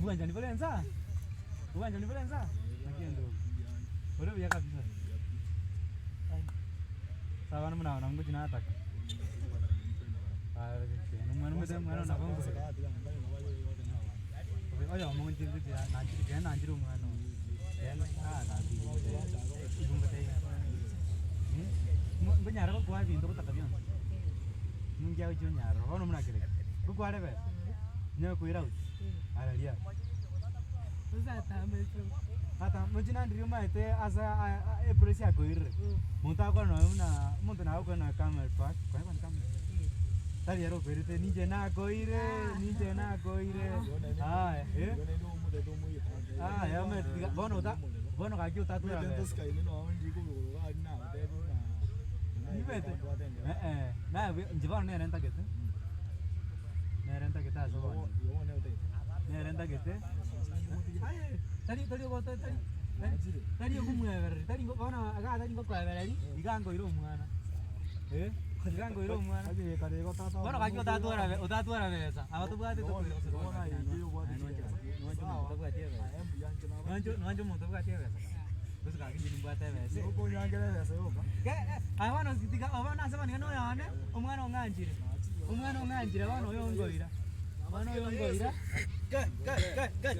Obwanchani bore nsa? Obwanchani bore nsa? Naki endugu? Ore buya kabisa. Ai. Ase abana buna aba nabo ngochi nataka. Aya ekeene omwana omwete omwana nabo nkorera. Oyomo inche ngochi nanchire ekero nanchire omwana oyo, ekeene ah gaki igo ngotebi nkonyara gokoa ebinto ogotaka bionsi, ninki agochia onyara ororo bono buna kereki, ngokware besa, nyare koira out, araria aro. Ata mochie nandirie omanyete ase aa epressure akoirire, monto agokora nonye buna omonto nagokora nonye camel park, kwani kwani camel park? Tari ere okoirete ninche nakoire, ninche nakoire, aya eh, aya omanyete tiga bono ota bono gaki otatwara besa. Nimanyete eh eh, naye buya inche bono nere ntagete, nere ntagete ase bono, nere ntagete. Aye, tari tari ogote tari tari tari okomwebereri tari ngo bono iga tari ngokoebereri, iga nkoira omwana eh, iga nkoira omwana. Bono gaki otatwara be otatwara besa, aba tobwate tokoira gose bono gaki naye noanche gaki noanche omonto otabwati ebesa, noanche noanche omonto obwati ebesa gose gaki inche nimbwate ebesa. Ke aye bono tiga bono ase bono iga noyone, omwana ong'anchire, omwana ong'anchire bono oyo onkoira. Bono oyo nkoira.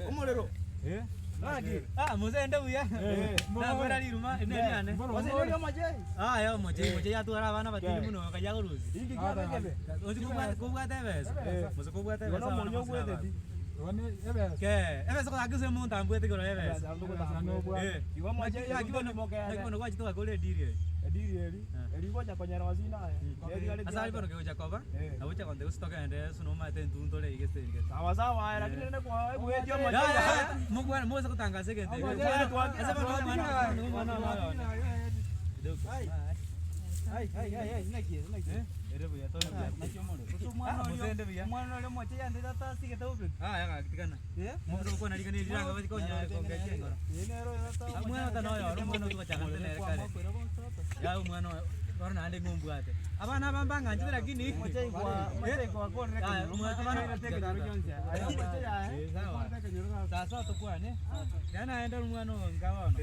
Omorero. Eh? Ng'aki? Ah, mosende buya. Nakwera riruma eri neriane. Gose neri omochei? Ah, ya omochei, omochei yatwara abana batindi mono akayia korusia. Inki kiabe kebe? Ochi kobwate kobwate ebesa. Mose kobwate Igo ebesa abana nomonyo bonsi na obweteti. abanto. Kee, ebesa gaki ase omonto ambwete igoro ya ebesa. Eh. Igo omochei Naki bono naki bono gwachete ogakora ediri eye. Ediri eri, Eh. eri gocha konyerosia naye. Etigare Ase aria bono kegocha koba, nabo ocha gontebia gose togende ase nomanyete entuntore iga ase erigete. Sawa sawa aye lakini rende kwa egwetie Ya, omochei ya, aye. ya, mokwane moise gotangasa egento ekio. Omochei twakire Ase bono omwana omwana omwana one. Ai. Ai ai ai ai naki naki. Ere buya tore buya. Naki omorero. Gose omwana Ah, oria mosende buya. omwana oria omochei yantete atasigete bobe. Ah, ya gaki tigana. Eh? Moise gokwana rigana eri rirango bachie konya kongechia engoro. Eye nero Ah, omwana ota noyo oro omwana otogochaka nere kare. Ya omwana oyo bono naende ng'a ombwate. Abana aba mbang'anchete lakini Omochei kwa omochei kwa korire Aya, ekenyoro. omwana- Omochei abana- airete ekenyoro gionsi aye. Aye omochei aye. Eh, sawa. Okorete ekenyoro sasa. Sasa tokwane, yaani naende omwana oyo nka bono.